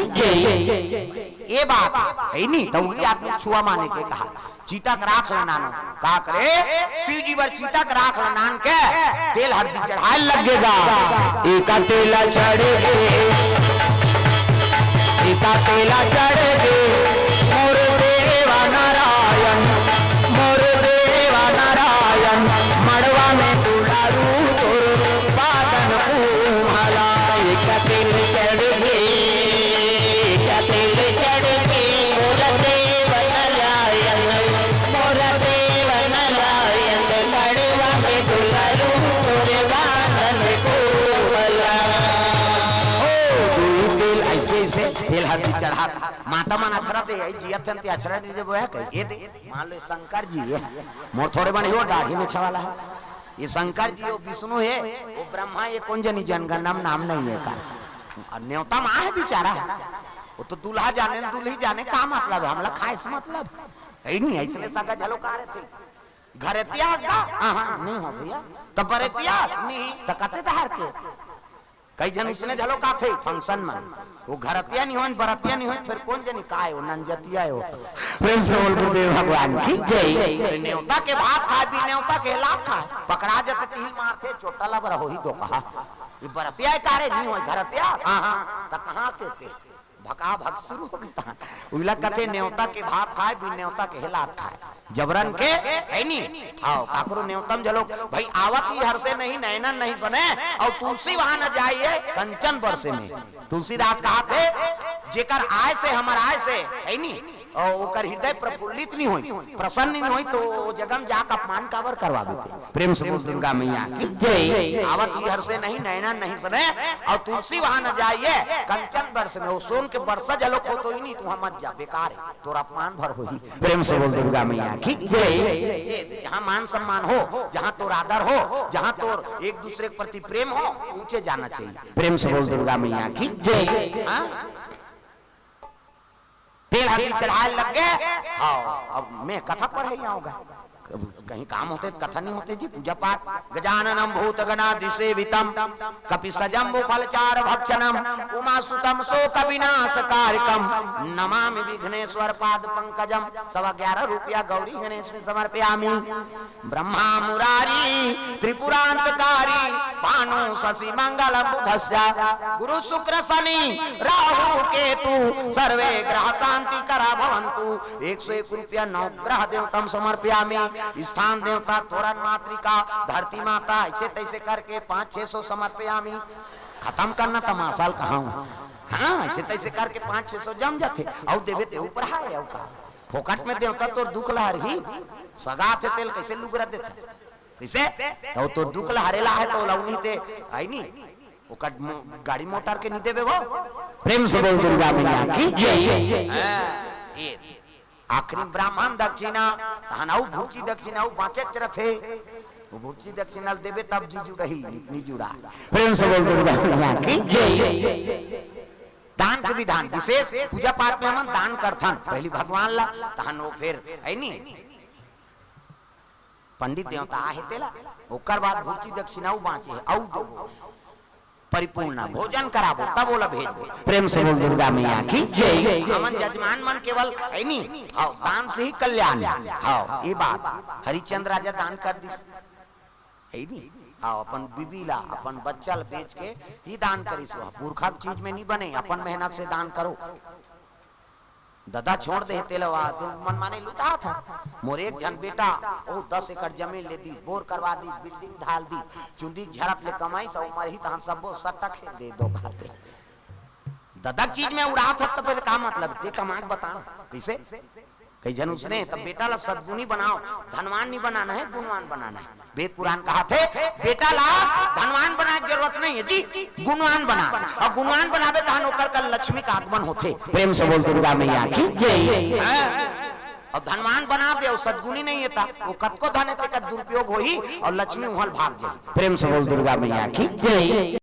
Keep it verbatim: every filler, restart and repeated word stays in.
जय। ये बात हे नी, त उही आदमी छुआ माने के कहा, चिता के राख ल नानो। का करे? शिव जी बर चिता के राख ल नान के तेल हरदी चढ़ाए लग गे गा। एका तेला चढ़ गे, एका तेला चढ़ गे, मोर देवा नारायण, मोर देवा नारायण, मड़वा में दुलारू तोर बादन उमला। एका तेल चढ़ गे, एका तेल चढ़ गे, मोर देवा नारायण, मोर देवा नारायण, मड़वा में दुलारू तोर बादन उमला। ओ, दुई तेल अइसे, अइसे तेल हरदी चढ़ात। माता मन अछरा दे, अई जियत हन ते अछरा नइ देबो हे कहि, ये दे। मान लो, ये शंकर जी हे, मोर थोड़े बने हो, दाढ़ी में छवाला हे। ये शंकर जी, वो विष्णु हे, वो ब्रह्मा, ये कोन जनी जनगणना में नाम नइ हे का। अउ नेवता म आहे बिचारा, वो तो दूल्हा जाने न दुल्ही जाने, का मतलब हे, हमला खाए से मतलब हे नी। अइसने सगा झलो का रहिथे। घरेतिया का? हाँ, हाँ, नइ हो भइया। त बरेतिया? नइ। त कते डहर के? कई झन अइसने झलो काथे function मन, वो घरतिया नइ होय, बरतिया नइ होय, फेर कोन जनी काय हो, नंजतिया हो। प्रेम से बोल गुरुदेव भगवान की जय। अरे नेवता के भात खाए, बिन नेवता के लात खाए, पकड़ा जथे तिहिल मारथे, चोटा ला बर होही दो कहा। ये बरतिया हे का रे? नइ होय घरतिया? हाँ, हाँ, त कहाँ के ते? भका भक शुरू हो गे। उइला कथे नेवता के भात खाए, बिन नेवता के लात खाए। जबरन के, हे नी? हव, काकरो नेवता म झलो, भई आवत ही हरसे नहीं, नैनन नहीं सने, अउ तुलसी वहां न जाइए, कंचन बरसे में। तुलसीदास कहाथे, जेकर आय से हमर आय से, हे नी? अउ ओकर हृदय प्रफुल्लित नहीं होइस, प्रसन्न नहीं होइस, त ओ जगह म जाके अपमान काबर करवाबे ते? प्रेम से बोल दुर्गा मैया की जय। आवत ही हरसे नहीं, नैनन नहीं सने, अउ तुलसी वहां न जाइए, कंचन बरसे में, वो सोन के बरसा झलो खोतोही नहीं, तू वहां मत जा, बेकार हे, तोर अपमान भर होही। प्रेम से बोल दुर्गा मैया की जय। ये जहां मान सम्मान हो, जहां तोर आदर हो, जहां तोर एक दूसरे के प्रति प्रेम हो, ऊंचे जाना चाहिए। प्रेम से बोल दुर्गा मैया की जय। हाँ? तेल हरदी चढ़ाए लग गे। हव, अब मैं कथा पढ़े आंव गा। कहीं काम होथे त कथा नइ होथे जी, पूजा पाठ। गजाननं भूतगणादिसेवितं कपित्थजम्बूफलचारुभक्षणं उमासुतं शोकविनाशकारकं नमामि विघ्नेश्वर पाद पंकजं। सवा ग्यारह रुपया गौरी गणेश में समर्पयामि। ब्रह्मा मुरारी त्रिपुरांतकारी भानु शशि मंगल बुधस्य गुरु शुक्र शनि राहु केतु सर्वे ग्रह शांति करा भवंतु। एक सौ एक रुपया नवग्रह देवतम समर्पयामि। स्थान देवता, तोरण मातृका, धरती माता, अइसे तइसे करके पाँच छह सौ समर्पयामि। खतम करना तमाशा ल कहांव। हाँ, अइसे तइसे करके पाँच छह सौ जम जाथे। अउ देबे ते ऊपर हाय, अउ का? फोकट में देवता तोर दुख ल हरही। सगा आथे तेला कइसे लुगरा देथे? कइसे? त तोर दुख ल हरे ल आहे त ओला उन्हीं ते, हे नी? ओकर मो-, गाड़ी मोटर के नइ देबे वो। प्रेम से बोल दुर्गा मैया की जय। हाँ, ये आखिरी ब्राह्मण दक्षिणा, तहन अउ भुर्ची दक्षिणा, अउ बाँचेच रथे। वो भुर्ची दक्षिणा ल देबे तब जी जुड़ही, नइ जुड़ा। प्रेम से बोल दुर्गा मैया की जय। दान के विधान विशेष, पूजा पाठ में हमन दान करथन, पहिली भगवान ला, तहन वो फेर, हे नी? पंडित देवता आहे तेला, ओकर बाद भुर्ची दक्षिणा अउ बाँचे हे, अउ देबो। परिपूर्ण भोजन कराबो, तब ओला भेजबो। प्रेम से बोल दुर्गा मैया की जय। हमन जजमान मन केवल, हे नी? हव, दान से ही कल्याण। हव, ये बात। हरिश्चंद्र राजा दान कर दिस। हे नी? हव, अपन बीबी ला, अपन बच्चा ला बेच के ही दान करिस। वो पुरखा के चीज में नइ बने, अपन मेहनत से दान करो। ददा छोड़ दे हे तेला, तो मनमाने लुटात हे। मोर एक झन बेटा, ओ दस एकड़ जमीन ले दिस, बोर करवा दिस, building ढाल दिस, चुंदी के झरत ले कमाइस, अउ मरही तहन सब्बो सट्टा खेल दे दो खाते। ददा के चीज में उड़ात हे, त फेर का मतलब? ते कमा के बता ना, कइसे? कई झन उसने, तब बेटा ला सद्गुणी बनाओ, धनवान नइ बनाना हे, गुणवान बनाना हे। वेद पुराण कहाथे, बेटा ला धनवान बनाए के जरूरत नइ हे जी, गुणवान बना। अउ गुणवान बनाबे तहन ओकर कर लक्ष्मी के आगमन होथे। प्रेम से बोल दुर्गा मैया की जय। हाँ। अउ धनवान बना दे अउ सद्गुणी नइ हे त, वो कतको धन हे तेकर दुरुपयोग होही अउ लक्ष्मी उहल भाग जाही। प्रेम से बोल दुर्गा मैया की जय।